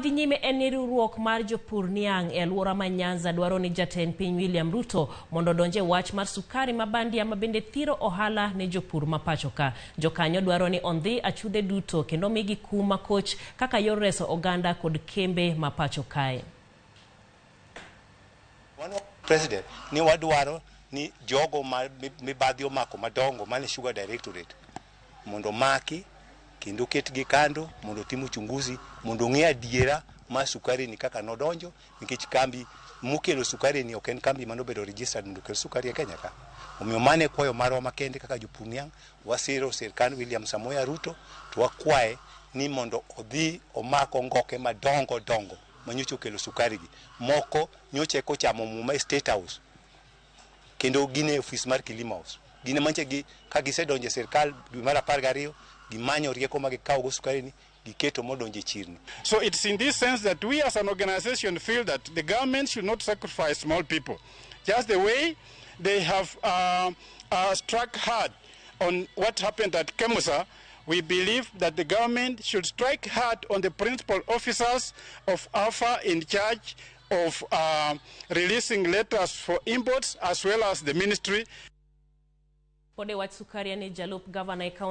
Wadhi nyime en ni riwruok mar jopur niang' e alwora ma Nyanza dwaro ni jatend piny William Ruto mondo odonj e wach mar sukari ma bandia ma bende thiro ohala ne jopur ma pacho ka. Jokanyo dwaro ni ondhi achudhe duto kendo migi kum makoch kaka yor reso oganda kod kembe ma pacho kae. Wan president ni wadwaro ni jogo ma mibadhi omako madongo mane Sugar Directorate mondo omaki kendo ketgi kando mondo otim uchunguzi mondo ong'e adiera mar sukari ni kaka nodonjo, nikech kambi mokelo sukari ni ok en kambi manobedo registered mondo okel sukari e Kenya ka. Omiyo mano e kwayo marwa makende kaka jopur niang', wasiro sirkand William Samoei Ruto to wakwaye ni mondo odhi omak ongoke madongo dongo manyocha okelo sukari gi. Moko nyocha eka ochamo muma e State House kendo gin e ofis mar Kilimo House. Gin ema nyocha gi ka gisedonjo e sirkal dwe mar 12 gimanyo rieko ma gikawo go sukari ni giketo modonjo e chirni. So it's in this sense that we as an organization feel that the government should not sacrifice small people. Just the way they have struck hard on what happened at Kemusa, we believe that the government should strike hard on the principal officers of AFA in charge of releasing letters for imports as well as the ministry. Pod e wach sukari ni jalup gavana e kaunti